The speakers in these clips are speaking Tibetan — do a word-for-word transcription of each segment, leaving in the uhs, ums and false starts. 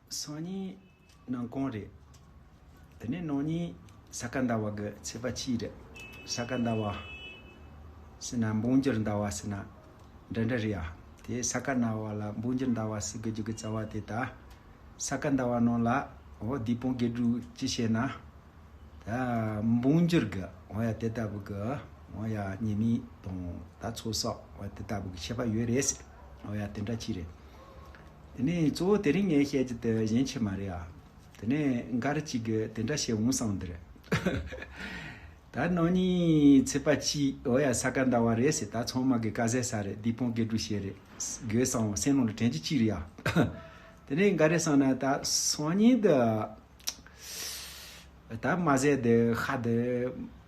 སང་ཉིན་ནང་གང་རེད། དེ་ནས་གནངས་ཉིན་ས་ག་ཟླ་བ་གི་ཚེས་པ་གཅིག་རེད། ས་ག་ཟླ་བ་ཟེར་ན་འབུམ་འགྱུར་ཟླ་བ་ཟེར་ན་འདྲ་འདྲ་རེད་ཡ། དེ་ས་ག་ཟླ་བ་ལ་འབུམ་འགྱུར་ཟླ་བ་ཟེར་དགོས་རྒྱུ་གི་རྩ་བ་དེ་ད། ས་ག་ཟླ་བ་ནང་ལ་འོ་དུས་སྤོང་དགེ་ཕྲུག་ཅི་བྱས་ན། ད་འབུམ་འགྱུར་གི་འོ་ཡ་དེ་ལྟ་བུ་གི་འོ་ཡ་ཉི་མའི་དང་ད་ཚོགས་བསགས་འོ་དེ་ལྟ་བུ་གི་ཁྱད་པར་ཡོད་རེད་ཟེར། འོ་ཡ་དེ་འདྲ་ཅིག་རེད། དེ་ནས་གཙོ་བོ་དེ་རིང་ངས་བཤད་རྒྱུ་དེ་གཞན་ཅིག་མ་རེད་ཨ། དེ་ནས་འགའ་རེ་ཅིག་གིས་དེ་འདྲ་བཤད་འོང་བསམ་འདི་རེད། ད་གནངས་ཉིན་ཚེས་པ་གཅིག་འོ་ཡ་ས་ག་ཟླ་བ་རེད་ཟེར། ད་ཚང་མ་གི་དཀའ་ཟས་ཟ་རེད། དུས་སྤོང་དགེ་ཕྲུག་བྱེད་རེད། དགོས་བསམ་སེམས་ནང་ལ་དྲན་རྒྱུ་ཅིག་རེད་ཡ། དེ་ནས་འགའ་རེ་བསམ་ན་ད་སང་ཉིན་འདི་ད་མ་ཟས་འདི་ཤ་འདི་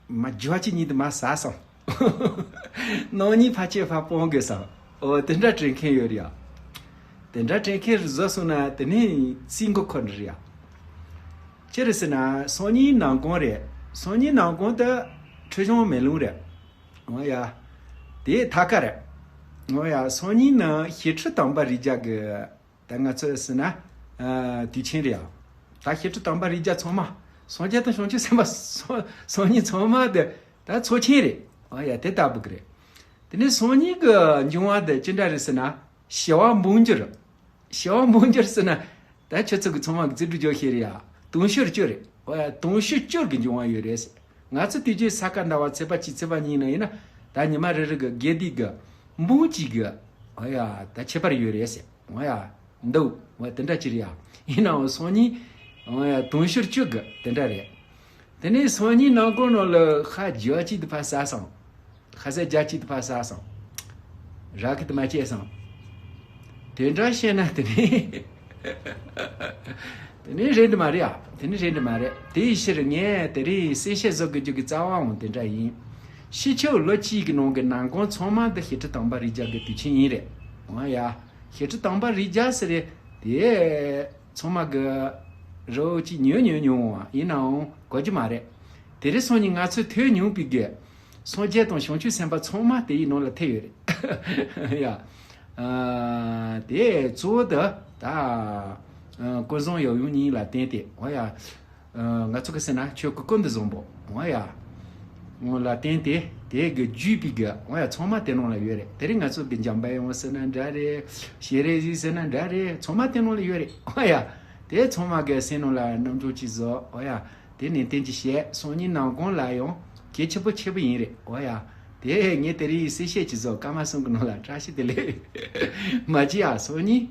མ་འགྱོ་ཅི་ཉིད་དུ་མ་ཟ་སོང་། གནངས་ཉིན་ཕལ་ཆེར་ཕར་སྤོང་དགོས་སོང་། འོ་དེ་འདྲ་དྲན་མཁན་ཡོད་རེད་ཡ། དེ་འདྲ་དྲན་མཁན་རེ་བཟོ་སོང་ན་དེ་ནས་རྩིས་མགོ་འཁོར་འདྲ་རེད་ཡ། ཅི་རེད་ཟེར་ན་སང་ཉིན་ནང་གང་རེད། སང་ཉིན་ནང་གང་དུ་འཕྲོད་བྱུང་མེ་ལོང་རེད། འོ་ཡ། དེ་ཐ་ཀ་རེད། འོ་ཡ་སང་ཉིན་ནི་ཞི་ཁྲི་དམ་པ་རིགས་བརྒྱ་གི་ད་ང་ཚོ་ཟེར་ན། ཨ། དུས་ཆེན་རེད་ཨ། ད་ཞི་ཁྲི་དམ་པ་རིགས་བརྒྱ་ཚང་མ་སངས་རྒྱས་དང་བྱང་ཆུབ་སེམས་དཔའ་སང་སང་ཉིན་ཚང་མ་དེ་ད་ཚོགས་ཆེན་རེད། ཨ་ཡ་དེ་ལྟ་བུ་གི་རེད། དེ་ནས་སང་ཉིན་གི་འབྱུང་བ་དེ་ཅི་འདྲ་རེད་ཟེར་ན་བྱེ་བ་འབུམ་འགྱུར། བྱེ་བ་འབུམ་འགྱུར་ཟེར་ན་ད་ཁྱོད་ཚོ་གི་ཚང་མ་གི་རྩིས་འགྲོ་རྒྱག་ཤེས་རེད་ཨ། དུང་ཕྱུར་བཅུ་རེད། ཨ་ཡ་དུང་ཕྱུར་བཅུ་གི་འབྱུང་བ་ཡོད་རེད་ཟེར། ང་ཚོ་དུས་རྒྱུན་ས་ག་ཟླ་བ་ཚེས་པ་གཅིག་ཚེས་པ་གཉིས་ན་ཡིན་ན་ད་ཉི་མ་རེ་རེ་གི་དགེ་སྡིག་གི་འབུམ་གཅིག་གི་ཨ་ཡ་ད་ཁྱད་པར་ཡོད་རེད་ཟེར། ཨ་ཡ། འདུག་བ་དེ་འདྲ་ཅིག་རེད་ཡ། ཡིན་ནའང་སང་ཉིན་འོ་ཡ་དུང་ཕྱུར་བཅུ་གི་དེ་འདྲ་རེད། དེ་ནས་སང་ཉིན་ནང་གང་ནང་ལ་ཤ་རྒྱག་ཅིག་ཏུ་ཕར་ཟ་སོང་། ཤ་ཟ་རྒྱག་ཅིག་ཏུ་ཕར་ཟ་སོང་། ར་གི་དུ་མ་བཅད་སོང་། དེ་འདྲ་བཤད་ན་དེ་ནས་དེ་ནས་རེད་འདི་མ་རེད་ཡ། དེ་ནས་རེད་འདི་མ་རེད། དེ་ཡི་ཕྱིར་ངས་དེ་རིང་གསལ་བཤད་བཟོ་དགོས་རྒྱུ་གི་རྩ་བའང་དེ་འདྲ་ཡིན། ཕྱི་ཕྱོགས་ལོ་གཅིག་གི་ནང་གི་ནང་གང་ཚང་མ་འདི་ཞི་ཁྲི་དམ་པ་རིགས་བརྒྱ་གི་དུས་ཆེན་ཡིན་རེད། འོ་ཡ། ཞི་ཁྲི་དམ་པ་རིགས་བརྒྱ་ཟེར་རེད། དེ་ཚང་མ་གི་རོ་ཅིག་ཉོ་ཉོ་ཉོ་འོང་བ་ཡིན་ནའང་གོ་རྒྱུ་མ་རེད། དེ་རིང་སང་ཉིན་ང་ཚོས་ཐོས་མྱོང་པའི་གི་སངས་རྒྱས་དང་བྱང་ཆུབ་སེམས་དཔའ་ཚང་མ་དེ་ཡི་ནང་ལ་ཐེ་ཡོད་རེད། ཡ། ཨ། དེ་གཙོ་བོ་དེ་ད་ཨ། ཀུན་བཟང་ཡབ་ཡུམ་གཉིས་ལ་བརྟེན་ཏེ་འོ་ཡ། ཨ། ང་ཚོ་གི་ཟེར་ན་ཆོས་སྐུ་ཀུན་ཏུ་བཟང་པོ་འོ་ཡ། ལ་བརྟེན་ཏེ་དེ་གི་བརྒྱུད་པའི་གི་འོ་ཡ་ཚང་མ་དེ་ནང་ལ་ཡོད་རེད། དེ་རིང་ང་ཚོ་གི་འཇམ་དཔལ་དབྱངས་ཟེར་ན་འདྲ་རེད། སྤྱན་རས་གཟིགས་ཟེར་ན་འདྲ་རེད། ཚང་མ་དེ་ནང་ལ་ཡོད་རེད། འོ་ཡ། དེ་ཚང་མ་གི་སེམས་ནང་ལ་རྣམ་འཇོག་ཅིག་བཟོ། འོ་ཡ། དེ་ནན་ཏན་གྱིས་བཤད། སང་ཉིན་ནང་གང་ལ་ཡང་གལ་ཆེན་པོ་ཆེ་པོ་ཡིན་རེད། འོ་ཡ། དེ་ངས་དེ་རིང་གསལ་བཤད་ཅིག་བཟོ། སྐར་མ་གསུམ་གྱི་ནང་ལ་བཀྲ་ཤིས་བདེ་ལེགས། མ་བརྗེད་ཨ། སང་ཉིན།